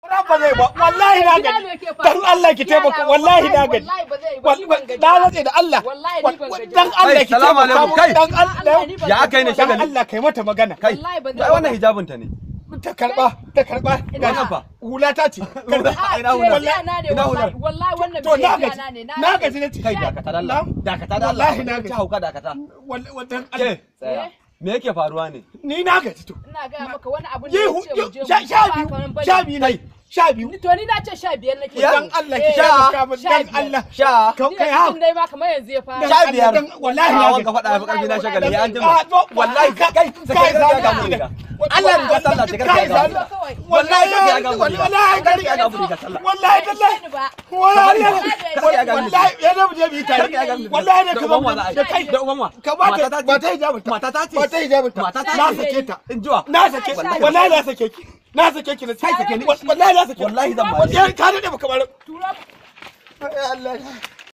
Ba zai ba, wallahi na gaji. Dan Allah ki taimaka, wallahi na gaji. Na rantse da Allah. Dan Allah ki taimaka. Dan Allah. Ya aka yi ne shagali? Dan Allah kai mata magana. Kai. Ai wannan hijabin ta ne. Ta karba, ta karba. Wannan fa. Hula ta ce. Ina hula. Ina hula. Wallahi wannan to na gaji. Na gaji nace. Kai dakata da Allah. Dakata da Allah. Wallahi na gaji. Ta hauka dakata. Wallahi dan Allah. Tsaya. Me yake faruwa ne? Ni na gaji to. Ina ga maka wani abu ne ya ce mu je mu. 12 ne. 12. To ni na ce 15 nake. Dan Allah ki taimaka min dan Allah. Sha. Kai ha. Dai ma kamar yanzu ya fara. 15. Wallahi na gaji. Ka faɗa ya fi ƙarfi na shagali ya an jima. Wallahi kai kai ka mu riga. Allah riga sallah ce karka ga. Wallahi wallahi karka ga mu riga sallah. Wallahi tallahi. Wallahi wallahi ya da mu je mu tare. Wallahi ne ka ba da kai da uban wa. Ka ba ta ba ta hijabin ta. Mata ta ce. Ba ta hijabin ta. Mata ta Na sake ta. In jiwa. Na sake. Wallahi na sake ki. Na sake ki na Kai sake ni. Wallahi na sake. Wallahi zan ba. Wallahi ka dade baka bar. Tura. Allah.